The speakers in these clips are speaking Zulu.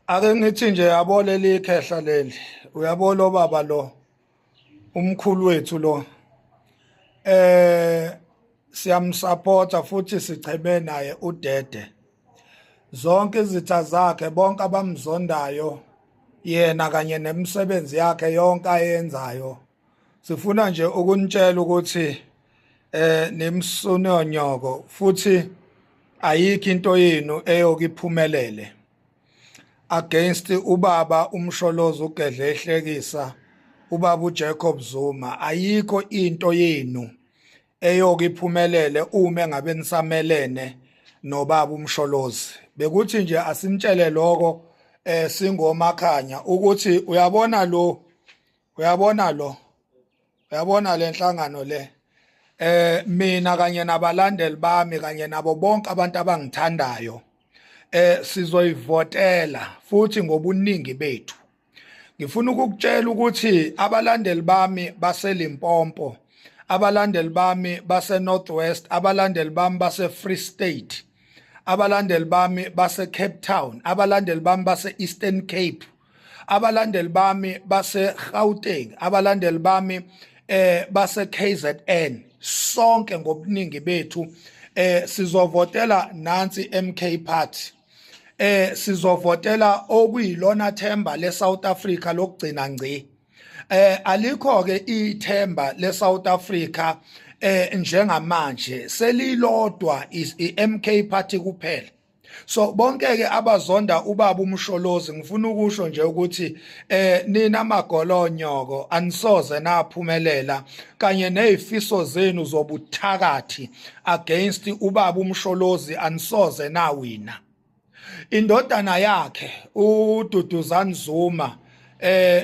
Ake ngithi nje, yabo, leli khehla leli, uyabo lo baba lo, umkhulu wethu lo, siyamsupporta futhi sicheme naye udede. Zonke izitha zakhe, bonke abamzondayo yena kanye nemisebenzi yakhe yonke ayenzayo, sifuna nje ukunitshela ukuthi nimsunonyoko futhi ayikho into yenu eyokiphumelele against ubaba uMsholozi, uGedleyihlekisa, ubaba uJacob Zuma. Ayikho into yenu eyokiphumelele uma engabe nisamelene nobaba uMsholozi. Bekuthi nje asimtshele lokho singomakhanya ukuthi uyabona lo, uyabona lo, uyabona le nhlangano le, mina kanye nabalandeli bami kanye nabo bonke abantu abangithandayo, sizoyivotela futhi ngobuningi bethu. Ngifuna ukukutshela ukuthi abalandeli bami baseLimpopo, abalandeli bami base North West, abalandeli bami base Free State, abalandeli bami base Cape Town, abalandeli bami base Eastern Cape, abalandeli bami base Gauteng, abalandeli bami base KZN, sonke ngobuningi bethu sizovotela nansi MK Party. Sizovotela okuyilona themba leSouth Africa lokugcina ngci. Alikho ke ithemba leSouth Africa njengamanje, selilodwa iMK Party kuphela. So bonke ke abazonda ubaba uMsholozi, ngifuna ukusho nje ukuthi nina magolonyoko anisoze naphumelela kanye nezifiso zenu zobuthakathi against ubaba uMsholozi, anisoze nawina. Indodana yakhe uDuduzane Zuma,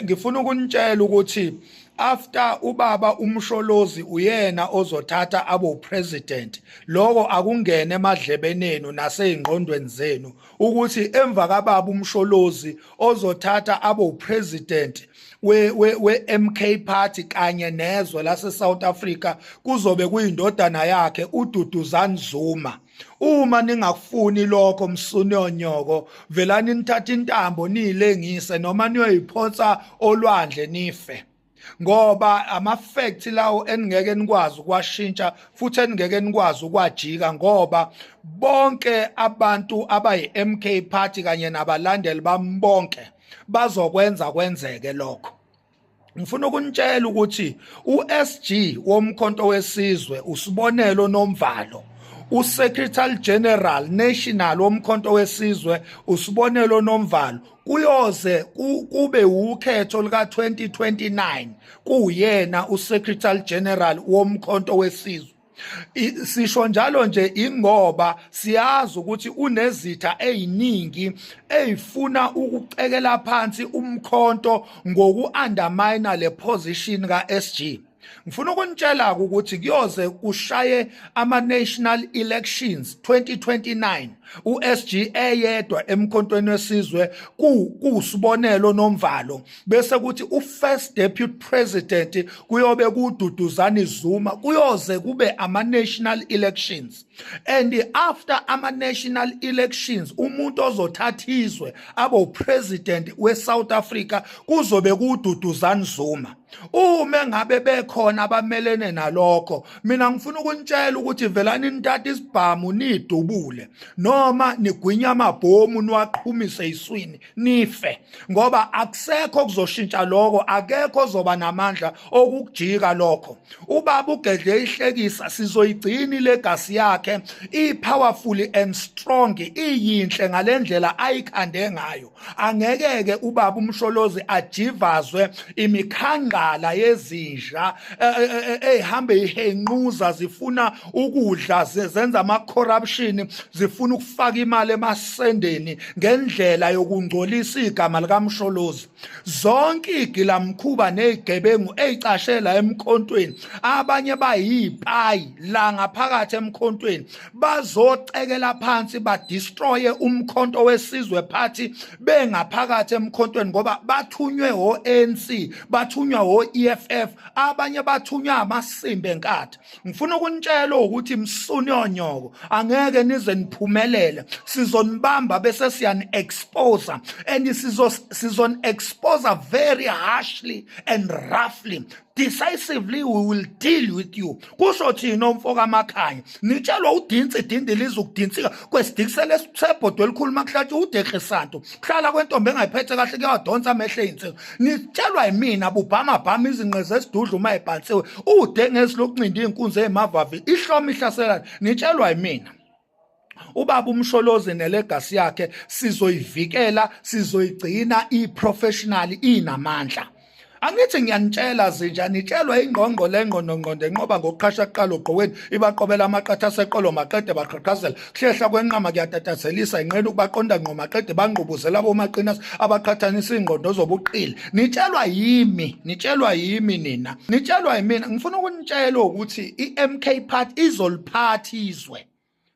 ngifuna ukunitshela ukuthi after ubaba uMsholozi uyena ozothatha abo president. Lokho akungene emadlebenenu naseyingqondweni zenu ukuthi emva kababa uMsholozi ozothatha abo president we MK Party kanye nezwe lase South Africa kuzobe kuyindodana yakhe uDuduzane Zuma. Uma ningakufuni lokho, msunonyoko, velani nithatha intambo niyilengise noma niyoyiphonsa olwandle nife, ngoba ama-fact lawo eningeke nikwazi ukuwashintsha futhi eningeke nikwazi ukwajika, ngoba bonke abantu abayi-MK Party kanye nabalandeli bami bonke bazokwenza kwenzeke lokho. Ngifuna ukunitshela ukuthi uSG woMkhonto weSizwe, uSibonelo Nomvalo, uSecretary General National woMkhonto weSizwe, uSibonelo Nomvalo, kuyoze kube ukhetho lika 2029 kuyena uSecretary General woMkhonto weSizwe. Sisho njalo nje ingoba siyazi ukuthi unezitha eziningi ezifuna ukucekela phansi umkhonto ngoku-undermine le position ka-SG. Ngifuna ukunitshela ukuthi kuyoze kushaye ama-national elections 2029 uSG eyedwa eMkhontweni weSizwe, kuSibonelo Nomvalo, bese kuthi u-first deputy president kuyobe kuDuduzani Zuma, kuyoze kube ama-national elections. And after ama-national elections, umuntu ozothatha izwe abe president we-South Africa kuzobe kuDuduzani Zuma. Uma ngabe bekhona abamelene nalokho, mina ngifuna ukunitshela ukuthi velani nithathe isibhamu nidubule noma nigwinya amabhomu niwaqhumise iswini nife, ngoba akusekho kuzoshintsha lokho, akekho ozoba namandla okukujika lokho. Ubaba uGedleyihlekisa sizoyigcina ilegacy yakhe i-powerful and strong, iyinhle ngalendlela ayikhande ngayo. Angeke-ke ubaba uMsholozi ajivazwe imikhangala yezinja eyihambe ihenquza zifuna ukudla, zenza ama-corruption, zifuna ukufaka imali emasendeni ngendlela yokungcolisa igama likaMsholozi. Zonke igilamkhuba nezigebengu ezicashela emkhontweni, abanye bayipayi la ngaphakathi emkhontweni, bazocekela phansi badestroye uMkhonto weSizwe Party bengaphakathi emkhontweni, ngoba bathunywe o-ANC, bathunywa o-EFF, abanye bathunywa amasimba eNkatha. Ngifuna ukunitshela ukuthi msunyonyoko angeke nize niphumelele. Niphumelele. Sizonibamba bese siyani expose, and sizon expose very harshly and roughly. Decisively, we will deal with you, kusho thina omfoka Makhanya. Nitshelwa udinsi dindi lizukudinsika kwesidikisele sebhodo elikhulu makuhlatshwa udekresanto kuhlala kwentombi engayiphethe kahle kuyawadonsa amehlo ey'nsizwa. Nitshelwa yimina bubhamabhama izinqe zesidudla uma ebhansiwe udengezi lokuncinda iy'nkunzi ey'mavavi ihloma ihlaselana. Nitshelwa yimina ubaba uMsholozi nelegacy yakhe sizoyivikela, sizoyigcina i-professional inamandla. Angithi ngiyanitshela zinja, nitshelwa ingqongqo lengqondo ngqondo enqoba ngokuqhasha kuqala ogqokweni ibaqobela amaqatha aseqolo maqede baqhaqhazela kuhlehla kwenqama kuyatatazelisa inqena ukubaqonda ngqo maqede bangqubuzela bomaqina abaqhathanisa ingqondo zobuqili. Nitshelwa yimi, nitshelwa yimi nina, nitshelwa yimina. Ngifuna ukunitshela ukuthi i-MK Party izoliphatha izwe,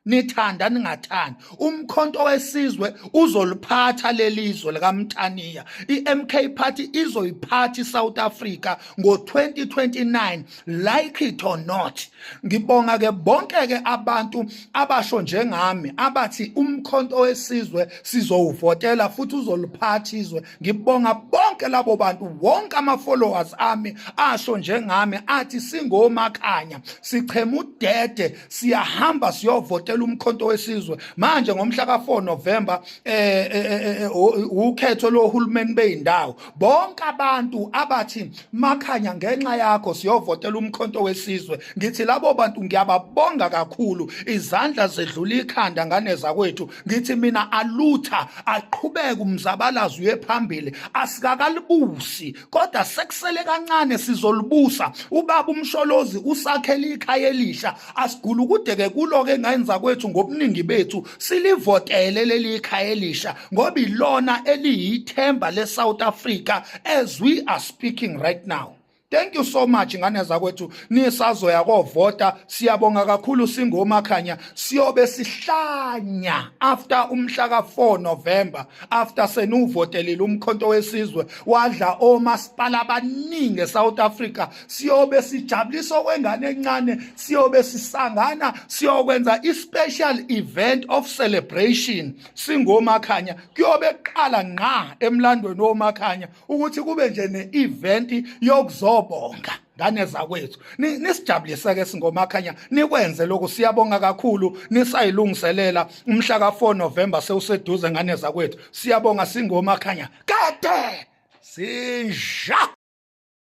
nithanda ningathandi. Umkhonto wesizwe uzoliphatha lelizwe likaMthaniya. iMK Party izoyiphatha iSouth Africa ngo2029, like it or not. Ngibonga ke bonke ke abantu abasho njengami abathi umkhonto wesizwe sizowuvotela futhi uzoliphatha izwe. Ngibonga bonke labo bantu, wonke ama followers ami asho njengami athi singomakhanya sichema udede, siyahamba siyovotela umkhonto wesizwe. Manje ngomhla ka4 November ukhetho lohulumeni beindawo. Bonke abantu abathi Makhanya ngenxa yakho siyovotela umkhonto wesizwe, ngithi labo bantu ngiyababonga kakhulu, izandla zedlula ikhanda ngane zakwethu. Ngithi mina alutha aqhubeke umzabalazo uye phambili. Asikakalibusi kodwa sekusele kancane sizolibusa. Ubaba uMsholozi usakhela ikhaya elisha, asigulukude-ke kulo-ke ngenza kwethu ngobuningi bethu silivotele leli ikhaya elisha ngoba ilona eliyithemba le-South Africa as we are speaking right now. Thank you so much ngane zakwethu, nisazoya kovota. Siyabonga kakhulu singomakhanya. Siyobe sihlanya after umhla ka4 November, after senuvotelile umkhonto wesizwe wadla omasipala abaningi eSouth Africa. Siyobe sijabulisa okwengane encane, siyobe sisangana, siyokwenza i-special event of celebration singomakhanya. Kuyobe kuqala ngqa emlandweni womakhanya ukuthi kube nje ne-event yokuzobonga ngane zakwethu. Nisijabulise ke singomakhanya, nikwenze lokhu. Siyabonga kakhulu nisayilungiselela umhla ka4 November, sewuseduze ngane zakwethu. Siyabonga singomakhanya kade sinja.